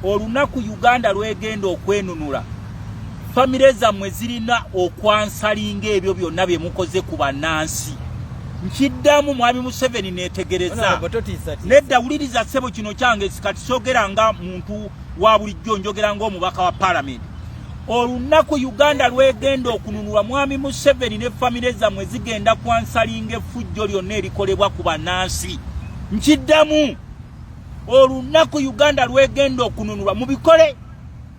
Olunaku Uganda lwegenda okwenunula, famire zammwe zirina okwansalinga ebyo byonna bye mukoze ku bannansi. Nkiddamu, Mwami Museveni, netegereza. Nedda, wuliriza ssebo, kino kyange kati sogera nga muntu wa bulijjo, njogera ng'omubaka wa palamenti. Olunaku Uganda lwegenda okununulwa, Mwami Museveni ne famire zammwe zigenda kwansalinga effujjo lyonna erikolebwa ku bannansi. Nkiddamu, olunaku Uganda lwegenda okununulwa, mubikole,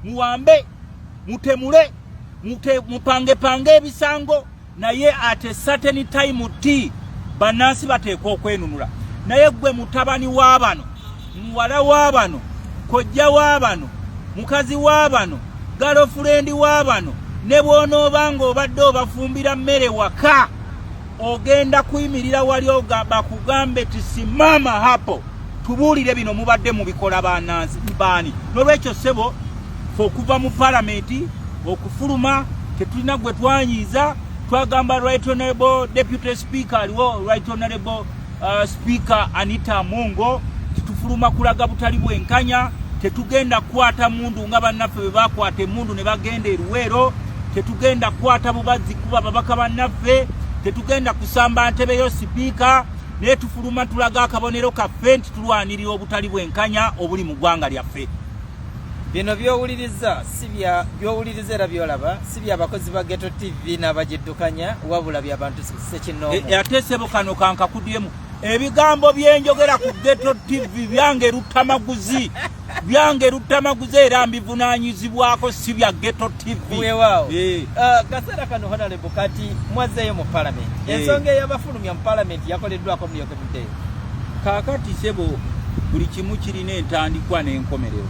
muwambe, mutemule, mupangepange ebisango, naye at a certain time t bannansi bateekwa okwenunula. Naye gwe mutabani wa bano, muwala wa bano, kojja wa bano, mukazi wa bano, girlfriend wa bano, ne bw'onooba ng'obadde obafumbira mmere waka, ogenda kuyimirira wali bakugambe ti simama hapo, tubuulire bino mubadde mubikola bannansi baani. N'olwekyo ssebo, fe okuva mu palamenti okufuluma tetulina gwe twanyiiza. Twagamba Right Honorable Deputy Speaker aliwo, Right Honorable Speaker Anita Among, titufuluma kulaga butali bwenkanya. Tetugenda kukwata mundu nga bannaffe bwe bakwata emundu ne bagenda eruweero. Tetugenda kukwata bubazzi kuba babaka bannaffe. Tetugenda kusamba ntebe yo sipiika, naye tufuluma tulaga akabonero kaffe nti tulwanirira obutali bwenkanya obuli mu ggwanga lyaffe. Bino byowuliriza si bya byowuliriza era byolaba si bya bakozi ba Ghetto TV n'abagiddukanya, wabula bya bantu ssekinnoomu. Ate sebo, kano kankakudyemu. Ebigambo byenjogera ku Ghetto TV byange Luttamaguzi, byange Luttamaguzi, era mbivunaanyizibwako, si bya Ghetto TV. Weewaawo. Kaseera kano, Honorable, kati mwazzeeyo mu palamenti. Ensonga eyabafulumya mu palamenti yakoleddwako mulyoke muddeyo? Kaakati sebo, buli kimu kirina entandikwa n'enkomerero.